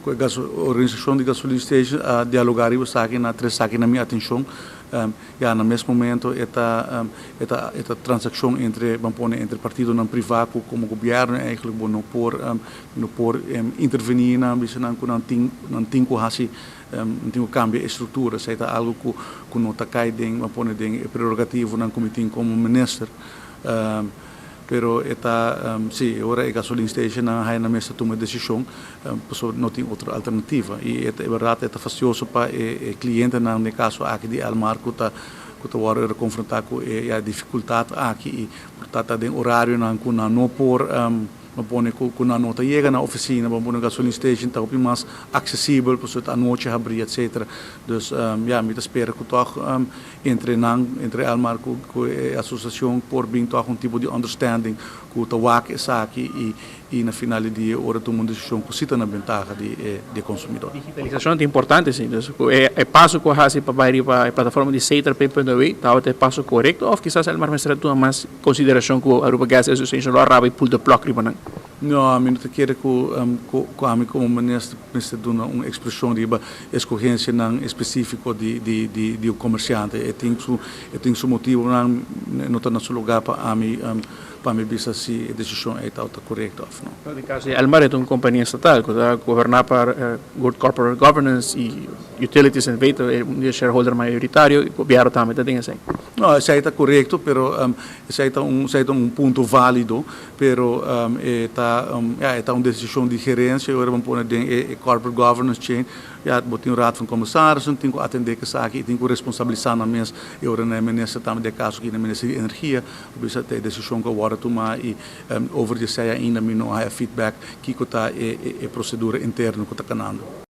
Ku e organisashon di gasoline station a dialogá riba esaki, nan a trese esaki na mi atenshon. Ya na mes momento e ta e ta e ta transakshon entre, ban pone, entre partidonan privá ku komo gobièrnu eigentlik bo no por no por intervení nan, bisa nan ku nan tin nan tin ku hasi nan tin ku kambia e struktura. Esei ta algu ku ku no ta kai den, ban pone, den e prerogativonan ku mi tin komo minister. Pero e ta, sí, e ora e gasoline stationnan haya nan mester tuma e desishon, pasobra no tin otro alternativa. I e ta, e bèrdat e ta fastioso pa e klientenan, den e kaso aki di Elmar, ku ta ku ta wòrdu rekonfrontá ku e ya difikultat aki i por ta ta den orarionan ku nan no por, bo pone ku ku nan no ta yega na ofisina, bo pone gasoline station ta hopi mas aksesibel pasobra ta anochi habrí etcetera. Dus ya, mi ta spera ku tòg Entre nan, entre Elmar ku ku e asosiashon por bin tòg un tipo di understanding ku ta wak esaki i i na final di dia ora tuma un desishon ku si ta na bentaha di e di e konsumidor. Digitalisashon ta importante si, dus ku e e paso ku a hasi pa bai riba e plataforma di Setar P.W tabata e paso korekto òf kisas Elmar mester a tuma mas konsiderashon ku Aruba Gas Association lo a raba i pull the plug riba nan? No, ami no ta kere ku ku ami komo minister mester duna un ekspreshon riba eskohensianan espesífiko di di di di un komersiante. E tin su e tin su motibonan, no ta na su lugá pa ami pa mi bisa si e desishon ei tabata korekto òf no. Den kaso di Elmar e ta un kompania estatal ku ta goberná pa Good Corporate Governance i Utilities NV ta un di e shareholder mayoritario i gobièrnu tambe ta den esei. No, esei ta korekto, pero esei ta un esei ta un punto válido. Pero e ta ya e ta un desishon di gerensia ora bo pone den e corporate governance chain ya bo tin un raad van commissarissen tin ku atendé ku esaki i tin ku responsabilisá nan mes i ora nan e minister tambe den e kaso aki e minister di energia bo bisa ta e desishon ku a wòrdu tumá i over di esei ainda mi no haya feedback kiko ta e e prosedura interno ku ta kanando.